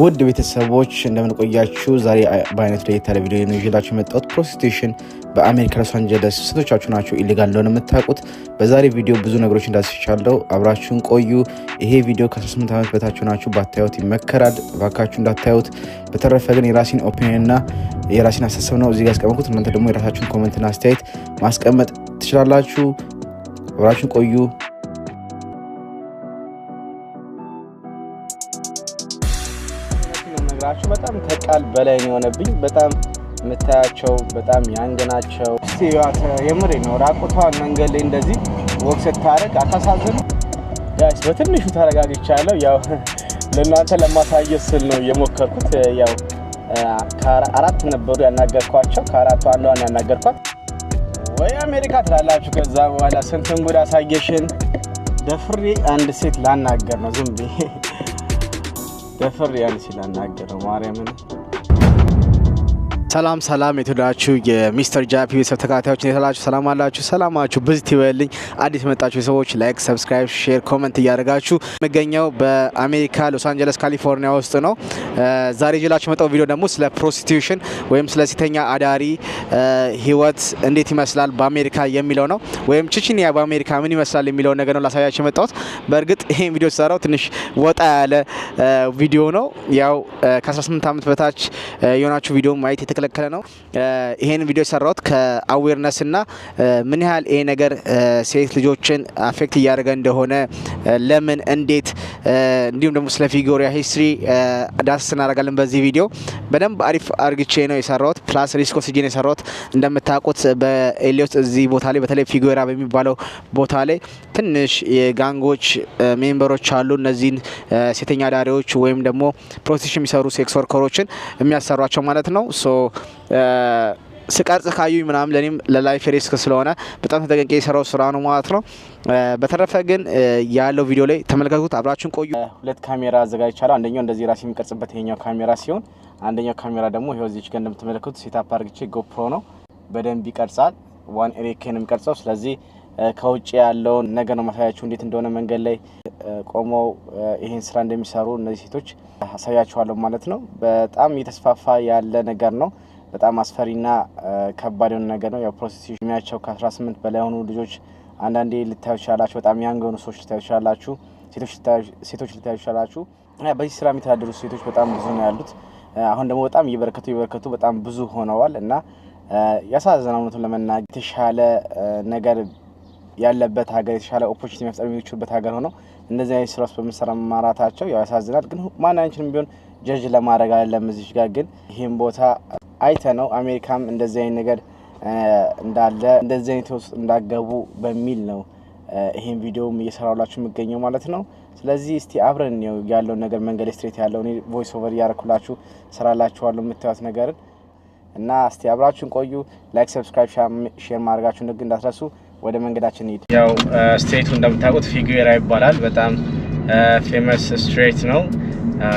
ውድ ቤተሰቦች፣ እንደምን ቆያችሁ? ዛሬ በአይነቱ ለየት ያለ ቪዲዮ ነው ይዤላችሁ የመጣሁት። Prostitution በአሜሪካ ሎስ አንጀለስ ስንቶቻችሁ ናቸው illegal እንደሆነ የምታውቁት? በዛሬ ቪዲዮ ብዙ ነገሮች እንዳስቻለው አብራችሁን ቆዩ። ይሄ ቪዲዮ ከ18 ዓመት በታች ናችሁ ባታዩት ይመከራል። እባካችሁ እንዳታዩት። በተረፈ ግን የራሴን opinion እና የራሴን አስተሳሰብ ነው እዚህ ጋር ያስቀመጥኩት። እናንተ ደግሞ የራሳችሁን comment ና አስተያየት ማስቀመጥ ትችላላችሁ። አብራችሁን ቆዩ። ነግራችሁ በጣም ከቃል በላይ ነው የሆነብኝ። በጣም የምታያቸው በጣም young ናቸው። እስቲ የምሬ ነው። ራቁቷን መንገድ ላይ እንደዚህ walk ስታደርግ አታሳዝንም? Guys፣ በትንሹ ተረጋግቻለሁ። ያው ለእናንተ ለማሳየት ስል ነው የሞከርኩት። ያው አራት ነበሩ ያናገርኳቸው፣ ከአራቱ አንዷን ያናገርኳት። ወይ አሜሪካ ትላላችሁ። ከዛ በኋላ ስንትን ጉድ አሳየሽን። ደፍሬ አንድ ሴት ላናገር ነው፣ ዝም ብዬ ደፍሬ አንድ ሴት ላናገር ነው ማርያምን። ሰላም ሰላም፣ የተወደዳችሁ የሚስተር ጃፒ ቤተሰብ ተከታታዮች፣ እንዴት አላችሁ? ሰላም አላችሁ? ሰላማችሁ ብዝት ይበልኝ። አዲስ የመጣችሁ ሰዎች like፣ subscribe፣ share፣ comment እያደረጋችሁ። የምገኘው በአሜሪካ ሎስ አንጀለስ ካሊፎርኒያ ውስጥ ነው። ዛሬ ይዤላችሁ የመጣው ቪዲዮ ደግሞ ስለ prostitution ወይም ስለ ሴተኛ አዳሪ ህይወት እንዴት ይመስላል በአሜሪካ የሚለው ነው። ወይም ቺቺኒያ በአሜሪካ ምን ይመስላል የሚለው ነገር ነው ላሳያችሁ የመጣሁት። በእርግጥ ይሄን ቪዲዮ ሰራው ትንሽ ወጣ ያለ ቪዲዮ ነው። ያው ከ18 ዓመት በታች የሆናችሁ ቪዲዮ ማየት የተከለከለ ነው። ይሄን ቪዲዮ የሰራሁት ከ awareness እና ምን ያህል ይሄ ነገር ሴት ልጆችን affect እያደረገ እንደሆነ፣ ለምን፣ እንዴት፣ እንዲሁም ደግሞ ስለ ፊጎሪያ history ዳሰሳ እናደርጋለን በዚህ ቪዲዮ። በደንብ አሪፍ አርግቼ ነው የሰራሁት። Plus risk ወስጄ ነው የሰራሁት። እንደምታውቁት በ LA ውስጥ እዚህ ቦታ ላይ፣ በተለይ ፊጎራ በሚባለው ቦታ ላይ ትንሽ የ gang ኦች member ኦች አሉ። እነዚህን ሴተኛ አዳሪዎች ወይም ደግሞ prostitution የሚሰሩ sex worker ኦችን የሚያሰሯቸው ማለት ነው። So ስቀርጽ ካዩኝ ምናምን ለእኔም ለ life risk ስለሆነ በጣም ተጠንቅቄ የሰራው ስራ ነው ማለት ነው። በተረፈ ግን ያለው ቪዲዮ ላይ ተመልከቱት፣ አብራችሁን ቆዩ። ሁለት ካሜራ አዘጋጅቻለሁ። አንደኛው እንደዚህ ራሴ የሚቀርጽበት ይሄኛው ካሜራ ሲሆን አንደኛው ካሜራ ደግሞ ይኸው እዚች ጋር እንደምትመለከቱት setup አድርግቼ GoPro ነው፣ በደንብ ይቀርጻል። 180K ነው የሚቀርጸው። ስለዚህ ከውጭ ያለውን ነገር ነው ማሳያችሁ፣ እንዴት እንደሆነ መንገድ ላይ ቆመው ይሄን ስራ እንደሚሰሩ እነዚህ ሴቶች አሳያችኋለሁ ማለት ነው። በጣም እየተስፋፋ ያለ ነገር ነው። በጣም አስፈሪና ከባድ የሆነ ነገር ነው። ያው prostitution እድሜያቸው ከ18 በላይ የሆኑ ልጆች አንዳንዴ ልታዩ ትችላላችሁ። በጣም young የሆኑ ሰዎች ልታዩ ትችላላችሁ። ሴቶች ልታዩ ትችላላችሁ። በዚህ ስራ የሚተዳደሩ ሴቶች በጣም ብዙ ነው ያሉት። አሁን ደግሞ በጣም እየበረከቱ እየበረከቱ በጣም ብዙ ሆነዋል እና ያሳዝናል። እውነቱን ለመናገር የተሻለ ነገር ያለበት ሀገር፣ የተሻለ opportunity መፍጠር የሚችሉበት ሀገር ሆነው እንደዚህ አይነት ስራ ውስጥ በመሰማራታቸው ያው ያሳዝናል። ግን ማናችንም ቢሆን judge ለማድረግ አይደለም። እዚህ ጋር ግን ይህን ቦታ አይተ ነው አሜሪካም እንደዚህ አይነት ነገር እንዳለ፣ እንደዚህ አይነት ውስጥ እንዳገቡ በሚል ነው ይሄን ቪዲዮም እየሰራሁላችሁ የሚገኘው ማለት ነው። ስለዚህ እስቲ አብረን ነው ያለውን ነገር፣ መንገድ street ያለው voice over እያረኩላችሁ ሰራላችኋለሁ የምታዩት ነገርን እና እስቲ አብራችሁን ቆዩ። Like፣ subscribe፣ share ማድረጋችሁን ግን እንዳትረሱ። ወደ መንገዳችን እንሂድ። ያው street ኡ እንደምታውቁት ፊጉዌራ ይባላል። በጣም famous street ነው።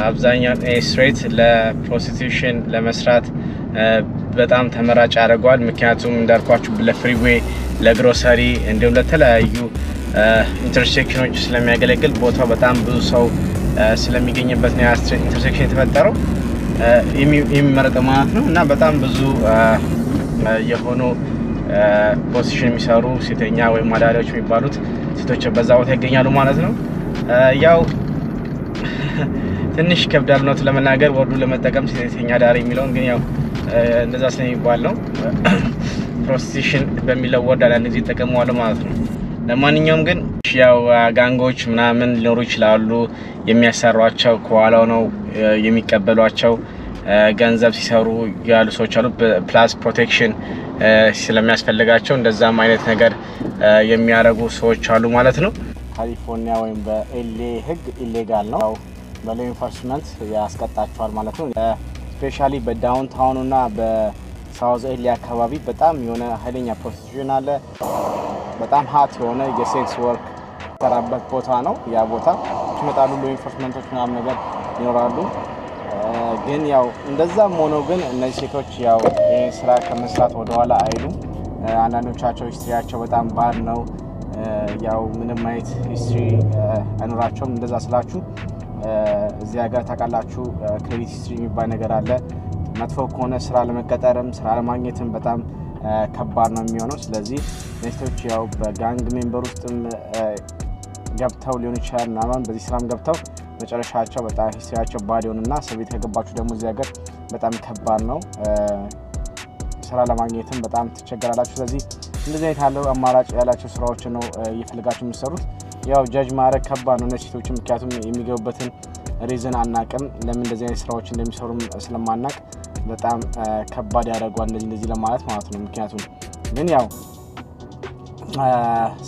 አብዛኛው street ለ prostitution ለመስራት በጣም ተመራጭ ያደርገዋል። ምክንያቱም እንዳልኳችሁ ለ freeway፣ ለ grocery እንዲሁም ለተለያዩ intersection ኦች ስለሚያገለግል፣ ቦታው በጣም ብዙ ሰው ስለሚገኝበት ነው intersection የተፈጠረው የሚመረጠው ማለት ነው። እና በጣም ብዙ የሆኑ prostitution የሚሰሩ ሴተኛ ወይም አዳሪዎች የሚባሉት ሴቶች በዛ ቦታ ይገኛሉ ማለት ነው። ያው ትንሽ ይከብዳል እውነቱን ለመናገር word ኡ ለመጠቀም ሴተኛ አዳሪ የሚለውን፣ ግን ያው እንደዛ ስለሚባል ነው prostitution በሚለው word አንዳንድ ጊዜ ይጠቀመዋል ማለት ነው። ለማንኛውም ግን ያው gang ኦች ምናምን ሊኖሩ ይችላሉ። የሚያሰሯቸው ከኋላው ነው የሚቀበሏቸው፣ ገንዘብ ሲሰሩ ያሉ ሰዎች አሉ። Plus protection ስለሚያስፈልጋቸው እንደዛም አይነት ነገር የሚያደርጉ ሰዎች አሉ ማለት ነው። ካሊፎርኒያ ወይም በ LA ሕግ illegal ነው። በ law enforcement ያስቀጣቸዋል ማለት ነው። Especially በ downtown ኑ እና በ South LA አካባቢ በጣም የሆነ ኃይለኛ prostitution አለ። በጣም hot የሆነ የ sex work ሰራበት ቦታ ነው። ያ ቦታ ይመጣሉ law enforcement ኦች ምናምን ነገር ይኖራሉ። ግን ያው እንደዛም ሆኖ ግን እነዚህ ሴቶች ያው ይህን ስራ ከመስራት ወደኋላ አይሉም። አንዳንዶቻቸው history ያቸው በጣም bad ነው። ያው ምንም አይነት history አይኖራቸውም። እንደዛ ስላችሁ እዚህ ሀገር ታውቃላችሁ credit history የሚባል ነገር አለ። መጥፎ ከሆነ ስራ ለመቀጠርም ስራ ለማግኘትም በጣም ከባድ ነው የሚሆነው። ስለዚህ ሴቶች ያው በ gang member ውስጥም ገብተው ሊሆን ይችላል ምናምን በዚህ ስራም ገብተው መጨረሻቸው በጣም history ያቸው bad ይሆንና እስር ቤት ከገባችሁ ደግሞ እዚህ ሀገር በጣም ከባድ ነው፣ ስራ ለማግኘትም በጣም ትቸገራላችሁ። ስለዚህ እንደዚህ አይነት ያለው አማራጭ ያላቸው ስራዎች ነው እየፈለጋችሁ የምትሰሩት። ያው ጃጅ ማድረግ ከባድ ነው እነዚህ ሴቶች፣ ምክንያቱም የሚገቡበትን reason አናቅም፣ ለምን እንደዚህ አይነት ስራዎች እንደሚሰሩም ስለማናቅ በጣም ከባድ ያደርገዋል እንደዚህ ለማለት ማለት ነው። ምክንያቱም ግን ያው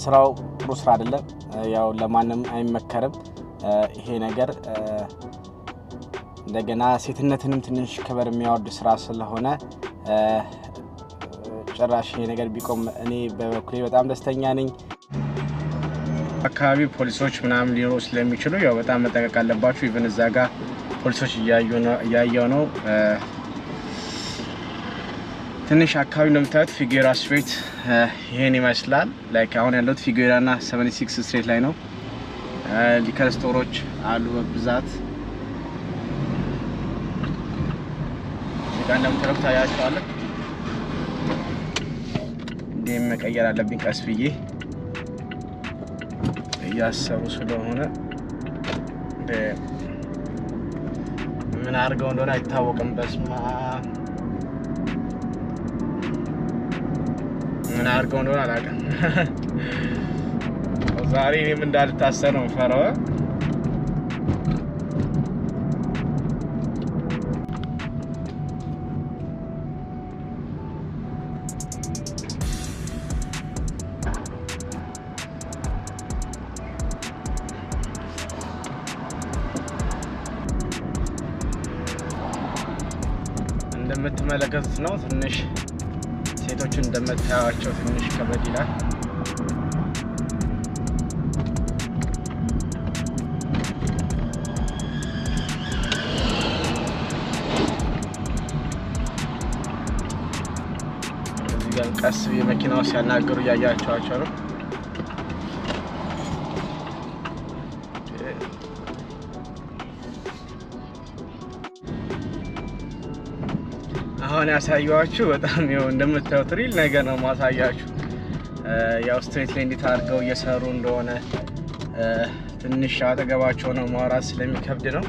ስራው ጥሩ ስራ አይደለም፣ ያው ለማንም አይመከርም ይሄ ነገር። እንደገና ሴትነትንም ትንሽ ክብር የሚያወርድ ስራ ስለሆነ ጭራሽ ይሄ ነገር ቢቆም እኔ በበኩሌ በጣም ደስተኛ ነኝ። አካባቢ ፖሊሶች ምናምን ሊኖሩ ስለሚችሉ ያው በጣም መጠንቀቅ አለባችሁ። Even እዛ ጋር ፖሊሶች እያየው ነው። ትንሽ አካባቢ እንደምታዩት Figueroa Street ይሄን ይመስላል። Like አሁን ያለሁት ፊጌራ እና 76 Street ላይ ነው። Liquor store ኦች አሉ በብዛት። እዚህ ጋር እንደምታዩት ታያቸዋለህ። እንዴ መቀየር አለብኝ ቀስ ብዬ እያሰሩ ስለሆነ ምን አድርገው እንደሆነ አይታወቅም። በስማ ምን አድርገው እንደሆነ አላውቅም። ዛሬ እኔም እንዳልታሰር ነው የምፈራው። እንደምትመለከቱት ነው። ትንሽ ሴቶችን እንደምታያቸው ትንሽ ከበድ ይላል። እዚህ ጋር ቀስ ብዬ መኪናው ሲያናገሩ እያያቸዋቸው ነው። አሁን ያሳየኋችሁ በጣም ያው እንደምታዩት real ነገር ነው ማሳያችሁ። ያው street ላይ እንዴት አድርገው እየሰሩ እንደሆነ ትንሽ አጠገባቸው ነው ማውራት ስለሚከብድ ነው።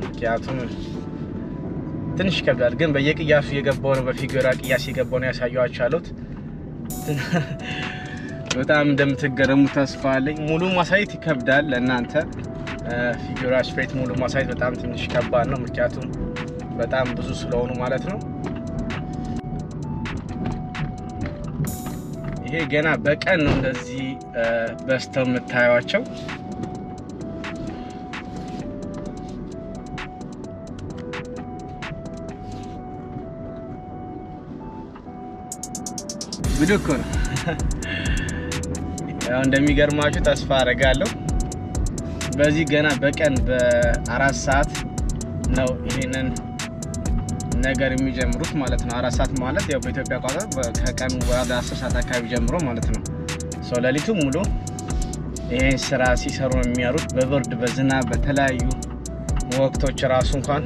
ምክንያቱም ትንሽ ይከብዳል። ግን በየቅያሱ የገባው ነው፣ በፊጌራ ቅያስ የገባው ነው ያሳየኋችሁ ያሉት። በጣም እንደምትገረሙ ተስፋ አለኝ። ሙሉ ማሳየት ይከብዳል ለእናንተ። ፊጌራ Street ሙሉ ማሳየት በጣም ትንሽ ከባድ ነው፣ ምክንያቱም በጣም ብዙ ስለሆኑ ማለት ነው። ይሄ ገና በቀን ነው እንደዚህ በስተው የምታዩዋቸው። ጉድ እኮ ነው። ያው እንደሚገርማችሁ ተስፋ አደርጋለሁ። በዚህ ገና በቀን በ4 ሰዓት ነው ይሄንን ነገር የሚጀምሩት ማለት ነው። 4 ሰዓት ማለት ያው በኢትዮጵያ አቆጣጠር ከቀኑ ወደ 10 ሰዓት አካባቢ ጀምሮ ማለት ነው። So ለሊቱ ሙሉ ይሄን ስራ ሲሰሩ ነው የሚያሩት። በብርድ በዝናብ በተለያዩ ወቅቶች ራሱ እንኳን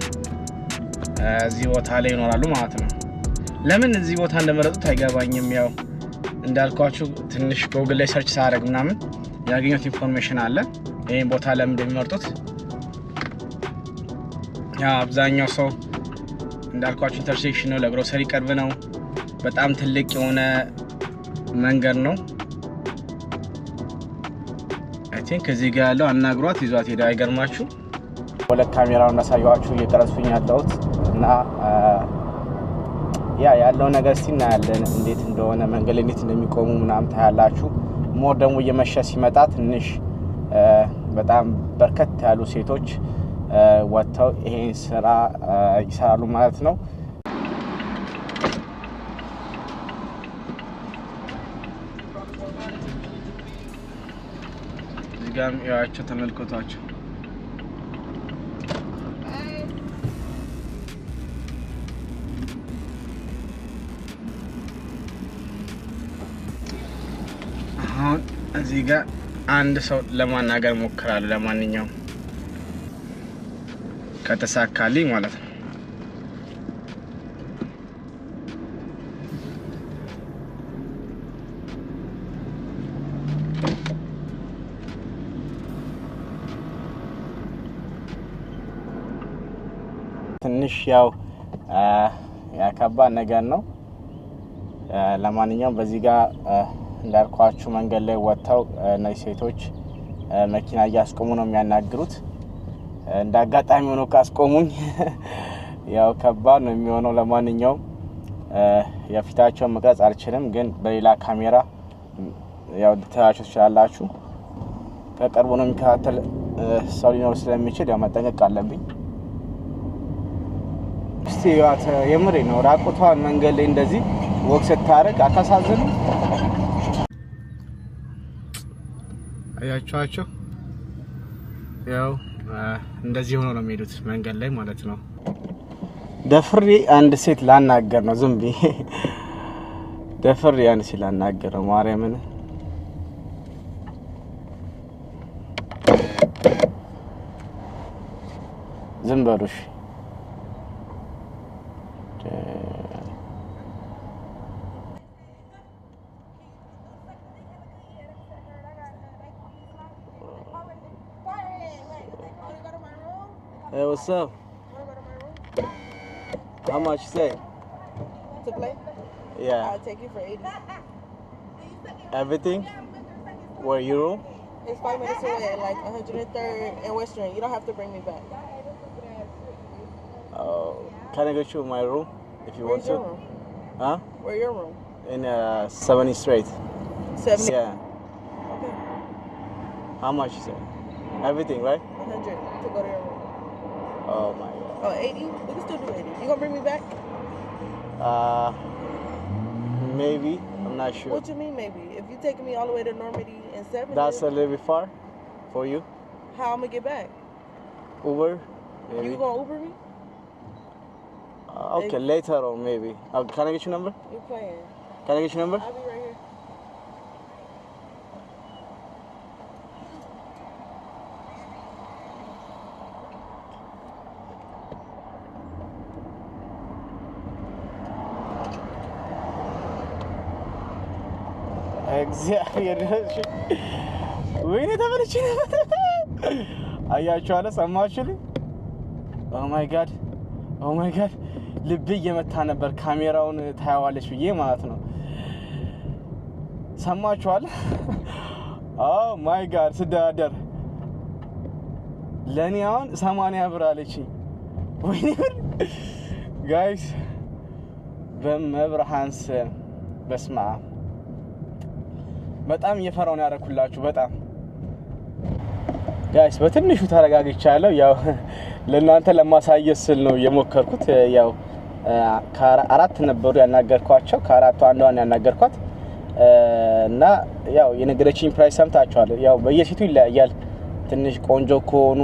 እዚህ ቦታ ላይ ይኖራሉ ማለት ነው። ለምን እዚህ ቦታ እንደመረጡት አይገባኝም። ያው እንዳልኳችሁ ትንሽ ጎግል ላይ search ሳደርግ ምናምን ያገኘሁት information አለ ይሄን ቦታ ለምን እንደሚመርጡት። ያው አብዛኛው ሰው እንዳልኳችሁ intersection ነው፣ ለግሮሰሪ ቅርብ ነው፣ በጣም ትልቅ የሆነ መንገድ ነው። I think እዚህ ጋር ያለው አናግሯት ይዟት ሄደ። አይገርማችሁ? ሁለት ካሜራውን እንዳሳየኋችሁ እየቀረጽኩኝ ያለሁት እና ያ ያለው ነገር እስቲ እናያለን እንዴት እንደሆነ መንገድ ላይ እንዴት እንደሚቆሙ ምናምን ታያላችሁ። More ደግሞ እየመሸ ሲመጣ ትንሽ በጣም በርከት ያሉ ሴቶች ወጥተው ይሄን ስራ ይሰራሉ ማለት ነው። እዚህ ጋርም ያቸው ተመልከቷቸው። አሁን እዚህ ጋር አንድ ሰው ለማናገር ሞክራለሁ። ለማንኛውም ከተሳካልኝ ማለት ነው። ትንሽ ያው ያከባድ ነገር ነው። ለማንኛውም በዚህ ጋር እንዳልኳችሁ መንገድ ላይ ወጥተው እነዚህ ሴቶች መኪና እያስቆሙ ነው የሚያናግሩት። እንደ አጋጣሚ ሆኖ ካስቆሙኝ ያው ከባድ ነው የሚሆነው። ለማንኛውም የፊታቸውን መቅረጽ አልችልም፣ ግን በሌላ ካሜራ ያው ልታያቸው ትችላላችሁ። ከቅርቡ ነው የሚከታተል ሰው ሊኖር ስለሚችል ያው መጠንቀቅ አለብኝ። እስቲ የምሬ ነው፣ ራቁቷን መንገድ ላይ እንደዚህ walk ስታደርግ አታሳዝንም? አያችኋቸው? ያው እንደዚህ ሆኖ ነው የሚሄዱት መንገድ ላይ ማለት ነው። ደፍሬ አንድ ሴት ላናገር ነው፣ ዝም ብዬ ደፍሬ አንድ ሴት ላናገር ነው። ማርያምን ዝም በሉሽ። Hey, what's up? How much you say? To play? Yeah. I'll take you for 80. Everything? Where you room? It's 5 minutes away, like 103rd and Western. You don't have to bring me back. Oh, can I go to my room if you Where's want to? Your room? Huh? Where your room? In 70 Street. 70? Yeah. Okay. How much is it? Everything, right? 100 to go to your room. Oh my God. Oh, 80? We can still do 80. You gonna bring me back? Maybe. I'm not sure. What you mean maybe? If you taking me all the way to Normandy and 70. That's a little bit far for you. How I'm gonna get back? Uber? Maybe. You gonna Uber me? Okay, later on maybe. Can I get your number? You playing. Can I get your number? I'll be right here. እግዚአብሔር ወይኔ ተበልቼ አያችኋለሁ። ሰማችሁልኝ? Oh my God, oh my God፣ ልቤ እየመታ ነበር። ካሜራውን ታየዋለች ብዬ ማለት ነው። ሰማችኋል? Oh my God፣ ስደራደር ለእኔ አሁን 80 ብር አለችኝ። ወይኔ ብር guys፣ በመብርሃን ስም በስመ አብ። በጣም እየፈራሁ ነው ያደረኩላችሁ። በጣም guys በትንሹ ተረጋግቻለሁ። ያው ለእናንተ ለማሳየት ስል ነው የሞከርኩት። ያው አራት ነበሩ ያናገርኳቸው፣ ከአራቱ አንዷን ያናገርኳት እና ያው የነገረችኝ price ሰምታችኋል። ያው በየሴቱ ይለያያል። ትንሽ ቆንጆ ከሆኑ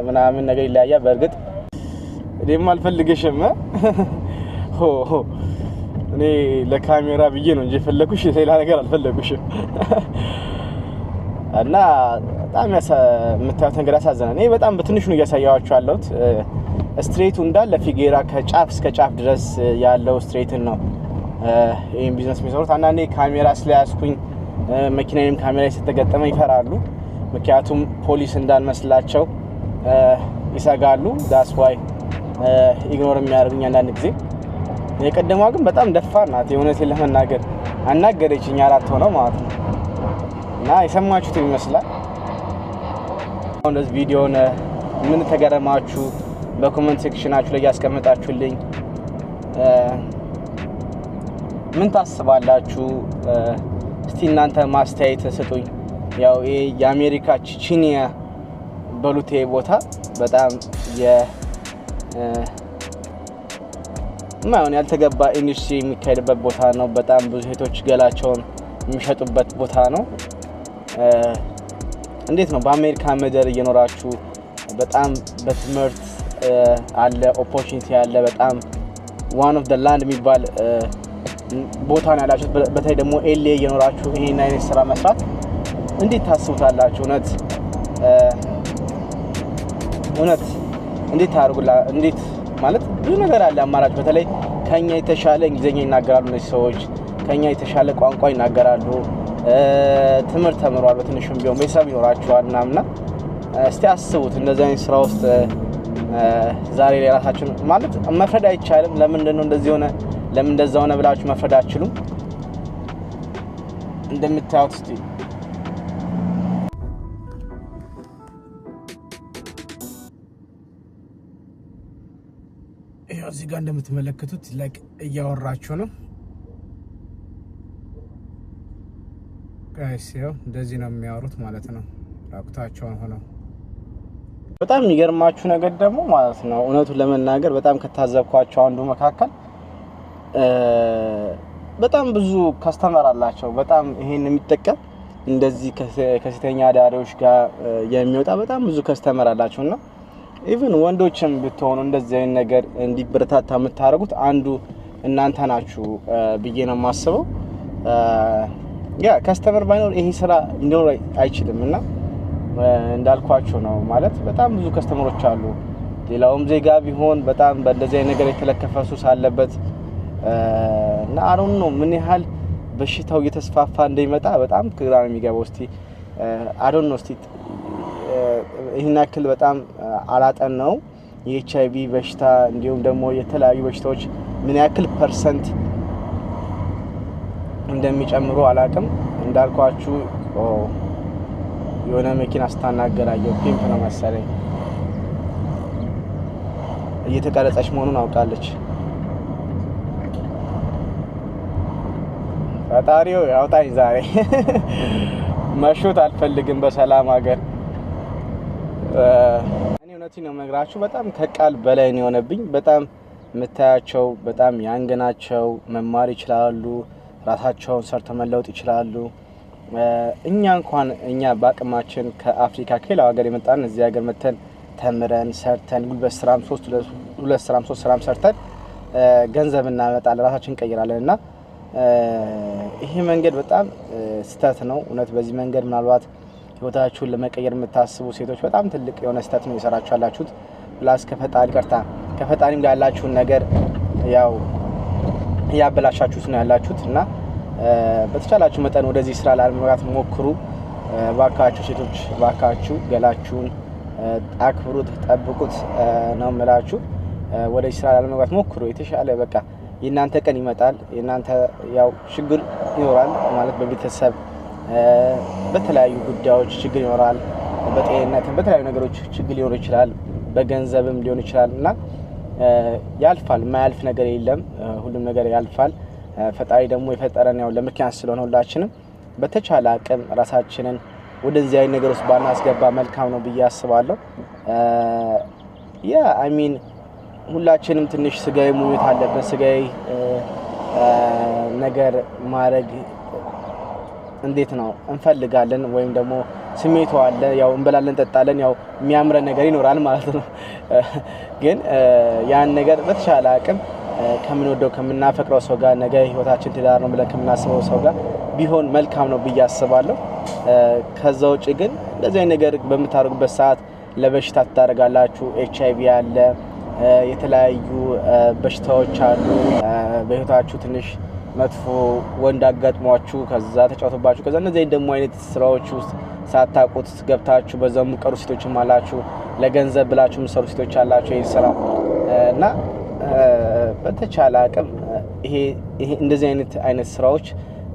ምናምን ነገር ይለያያል። በእርግጥ እኔም አልፈልግሽም፣ ሆ እኔ ለካሜራ ብዬ ነው እንጂ የፈለኩሽ ሌላ ነገር አልፈለኩሽም። እና በጣም የምታዩት ነገር ያሳዝናል። እኔ በጣም በትንሹ ነው እያሳያችሁ ያለሁት። Street ኡ እንዳለ ፊጌራ ከጫፍ እስከ ጫፍ ድረስ ያለው street ን ነው ይሄን ቢዝነስ የሚሰሩት። አንዳንዴ ካሜራ ስለያዝኩኝ መኪናዬም ካሜራ ስለተገጠመ ይፈራሉ። ምክንያቱም ፖሊስ እንዳልመስላቸው ይሰጋሉ። That's why ignore የሚያደርጉኝ አንዳንድ ጊዜ። የቀደሟ ግን በጣም ደፋር ናት። የእውነቴን ለመናገር አናገረችኝ፣ አራት ሆነው ማለት ነው። እና የሰማችሁትን ይመስላል። አሁን እንደዚህ ቪዲዮን ምን ተገረማችሁ በ comment section ኣችሁ ላይ ያስቀመጣችሁልኝ ምን ታስባላችሁ? እስቲ እናንተ ማስተያየት ስጡኝ። ያው ይሄ የአሜሪካ ቺቺኒያ በሉቴ ቦታ በጣም የማይሆን ያልተገባ ኢንዱስትሪ የሚካሄድበት ቦታ ነው። በጣም ብዙ ሴቶች ገላቸውን የሚሸጡበት ቦታ ነው። እንዴት ነው በአሜሪካ ምድር እየኖራችሁ በጣም በትምህርት አለ opportunity አለ፣ በጣም one of the land የሚባል ቦታ ነው ያላችሁት። በተለይ ደግሞ LA እየኖራችሁ ይሄን አይነት ስራ መስራት እንዴት ታስቡታላችሁ? እውነት እውነት እንዴት ታደርጉላ? እንዴት ማለት ብዙ ነገር አለ አማራጭ። በተለይ ከኛ የተሻለ እንግሊዝኛ ይናገራሉ እነዚህ ሰዎች፣ ከኛ የተሻለ ቋንቋ ይናገራሉ። ትምህርት ተምረዋል፣ በትንሹም ቢሆን ቤተሰብ ይኖራቸዋል ምናምና። እስቲ አስቡት እንደዚህ አይነት ስራ ውስጥ ዛሬ ላይ ራሳችን ማለት መፍረድ አይቻልም። ለምንድን ነው እንደዚህ ሆነ፣ ለምን እንደዛ ሆነ ብላችሁ መፍረድ አትችሉም። እንደምታዩት እስቲ ይኸው እዚህ ጋር እንደምትመለከቱት like እያወራችሁ ነው guys። ይኸው እንደዚህ ነው የሚያወሩት ማለት ነው፣ ራቁታቸውን ሆነው። በጣም የሚገርማችሁ ነገር ደግሞ ማለት ነው፣ እውነቱን ለመናገር በጣም ከታዘብኳቸው አንዱ መካከል በጣም ብዙ customer አላቸው። በጣም ይሄን የሚጠቀም፣ እንደዚህ ከሴተኛ አዳሪዎች ጋር የሚወጣ በጣም ብዙ customer አላቸው። እና even ወንዶችም ብትሆኑ እንደዚህ አይነት ነገር እንዲበረታታ የምታደርጉት አንዱ እናንተ ናችሁ ብዬ ነው የማስበው። Yeah, customer ባይኖር ይሄ ስራ ሊኖር አይችልም። እና እንዳልኳችሁ ነው፣ ማለት በጣም ብዙ customer ኦች አሉ። ሌላውም ዜጋ ቢሆን በጣም በእንደዚህ አይነት ነገር የተለከፈ ሱስ አለበት። እና አሁን ነው ምን ያህል በሽታው እየተስፋፋ እንደሚመጣ በጣም ግራ ነው የሚገባው። እስቲ I don't know፣ እስቲ ይህን ያክል በጣም አላጠናው፣ የኤች አይቪ በሽታ እንዲሁም ደግሞ የተለያዩ በሽታዎች ምን ያክል percent እንደሚጨምሩ አላቅም። እንዳልኳችሁ የሆነ መኪና ስታናገር አየሁ። Pimp ነው መሰለኝ፣ እየተቀረጸች መሆኑን አውቃለች። ፈጣሪው ያውጣኝ ዛሬ፣ መሾት አልፈልግም በሰላም ሀገር። እኔ እውነቴን ነው የምነግራችሁ፣ በጣም ከቃል በላይ ነው የሆነብኝ። በጣም የምታያቸው በጣም young ናቸው፣ መማር ይችላሉ፣ ራሳቸውን ሰርተው መለወጥ ይችላሉ። እኛ እንኳን እኛ በአቅማችን ከአፍሪካ ከሌላው ሀገር የመጣን እዚህ ሀገር መተን ተምረን ሰርተን ጉልበት ስራም ሶስት ሁለት ስራም ሶስት ስራም ሰርተን ገንዘብ እናመጣለን፣ ራሳችን እንቀይራለን። እና ይሄ መንገድ በጣም ስህተት ነው። እውነት በዚህ መንገድ ምናልባት ህይወታችሁን ለመቀየር የምታስቡ ሴቶች በጣም ትልቅ የሆነ ስህተት ነው የሰራችሁ ያላችሁት። Plus ከፈጣሪ ቀርታ ከፈጣሪም ጋር ያላችሁን ነገር ያው እያበላሻችሁት ነው ያላችሁት። እና በተቻላችሁ መጠን ወደዚህ ስራ ላለመግባት ሞክሩ። ባካችሁ ሴቶች፣ ባካችሁ ገላችሁን አክብሩት፣ ጠብቁት ነው የምላችሁ። ወደዚህ ስራ ላለመግባት ሞክሩ። የተሻለ በቃ የእናንተ ቀን ይመጣል። የእናንተ ያው ችግር ይኖራል፣ ማለት በቤተሰብ በተለያዩ ጉዳዮች ችግር ይኖራል። በጤንነትም በተለያዩ ነገሮች ችግር ሊኖር ይችላል። በገንዘብም ሊሆን ይችላል። እና ያልፋል። የማያልፍ ነገር የለም። ሁሉም ነገር ያልፋል። ፈጣሪ ደግሞ የፈጠረን ያው ለምክንያት ስለሆነ ሁላችንም በተቻለ አቅም ራሳችንን ወደዚህ አይነት ነገር ውስጥ ባናስገባ መልካም ነው ብዬ አስባለሁ። Yeah, I mean ሁላችንም ትንሽ ስጋዊ ምኞት አለብን። ስጋዊ ነገር ማድረግ እንዴት ነው እንፈልጋለን፣ ወይም ደግሞ ስሜቱ አለ። ያው እንበላለን፣ እንጠጣለን፣ ያው የሚያምረን ነገር ይኖራል ማለት ነው። ግን ያን ነገር በተሻለ አቅም ከምንወደው ከምናፈቅረው ሰው ጋር፣ ነገ ህይወታችን ትዳር ነው ብለን ከምናስበው ሰው ጋር ቢሆን መልካም ነው ብዬ አስባለሁ። ከዛ ውጭ ግን እንደዚህ አይነት ነገር በምታደርጉበት ሰዓት ለበሽታ ትዳረጋላችሁ። ኤች አይቪ አለ፣ የተለያዩ በሽታዎች አሉ። በህይወታችሁ ትንሽ መጥፎ ወንድ አጋጥሟችሁ ከዛ ተጫውቶባችሁ ከዛ እነዚህ ደግሞ አይነት ስራዎች ውስጥ ሳታውቁት ገብታችሁ በዛው የምትቀሩ ሴቶችም አላችሁ። ለገንዘብ ብላችሁ የምትሰሩ ሴቶች አላችሁ። ይህ ስራ እና በተቻለ አቅም ይሄ እንደዚህ አይነት ስራዎች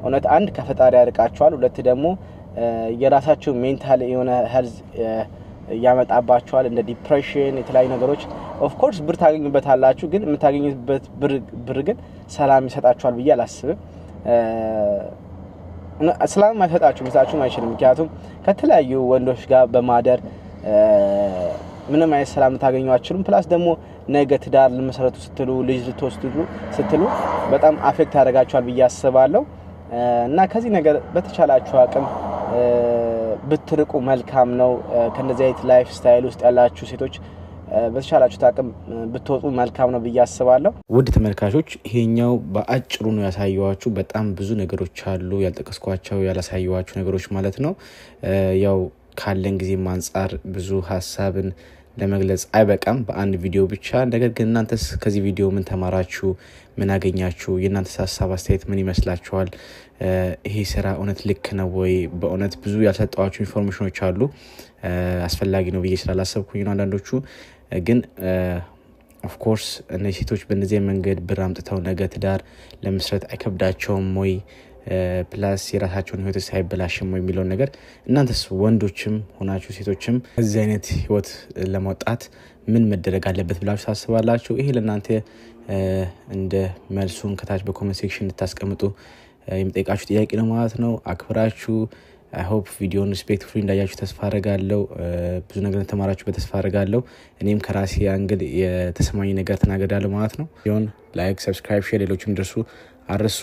እውነት አንድ ከፈጣሪ ያርቃችኋል፣ ሁለት ደግሞ የራሳችሁ mental የሆነ health ያመጣባችኋል፣ እንደ depression የተለያዩ ነገሮች። Of course ብር ታገኙበታላችሁ፣ ግን የምታገኙበት ብር ግን ሰላም ይሰጣችኋል ብዬ አላስብም። ሰላም አይሰጣችሁም፣ ሊሰጣችሁም አይችልም። ምክንያቱም ከተለያዩ ወንዶች ጋር በማደር ምንም አይነት ሰላም ልታገኙ አትችሉም። Plus ደግሞ ነገ ትዳር ልትመሰርቱ ስትሉ፣ ልጅ ልትወስዱ ስትሉ በጣም affect ያደርጋችኋል ብዬ አስባለሁ። እና ከዚህ ነገር በተቻላችሁ አቅም ብትርቁ መልካም ነው። ከእንደዚህ አይነት lifestyle ውስጥ ያላችሁ ሴቶች በተቻላችሁት አቅም ብትወጡ መልካም ነው ብዬ አስባለሁ። ውድ ተመልካቾች፣ ይሄኛው በአጭሩ ነው ያሳየኋችሁ። በጣም ብዙ ነገሮች አሉ ያልጠቀስኳቸው ያላሳየኋችሁ ነገሮች ማለት ነው። ያው ካለን ጊዜም አንጻር ብዙ ሀሳብን ለመግለጽ አይበቃም በአንድ ቪዲዮ ብቻ። ነገር ግን እናንተስ ከዚህ ቪዲዮ ምን ተማራችሁ? ምን አገኛችሁ? የእናንተስ ሀሳብ አስተያየት ምን ይመስላችኋል? ይሄ ስራ እውነት ልክ ነው ወይ? በእውነት ብዙ ያልሰጠኋችሁ information ኖች አሉ። አስፈላጊ ነው ብዬ ስላላሰብኩኝ ነው። አንዳንዶቹ ግን of course እነዚህ ሴቶች በእነዚህ መንገድ ብር አምጥተው ነገ ትዳር ለመስረት አይከብዳቸውም ወይ? Plus የራሳቸውን ህይወት ሳይበላሽም ወይ የሚለውን ነገር፣ እናንተስ ወንዶችም ሆናችሁ ሴቶችም ከዚህ አይነት ህይወት ለመውጣት ምን መደረግ አለበት ብላችሁ ታስባላችሁ? ይሄ ለእናንተ እንደ መልሱን ከታች በ comment section እንድታስቀምጡ የምጠይቃችሁ ጥያቄ ነው ማለት ነው። አክብራችሁ I hope ቪዲዮን respectfully እንዳያችሁ ተስፋ አረጋለሁ። ብዙ ነገር ተማራችሁ በተስፋ አረጋለሁ። እኔም ከራሴ angle የተሰማኝ ነገር ተናግሬያለሁ ማለት ነው። ቪዲዮን like፣ subscribe፣ share ሌሎችም ደርሱ አርሱ።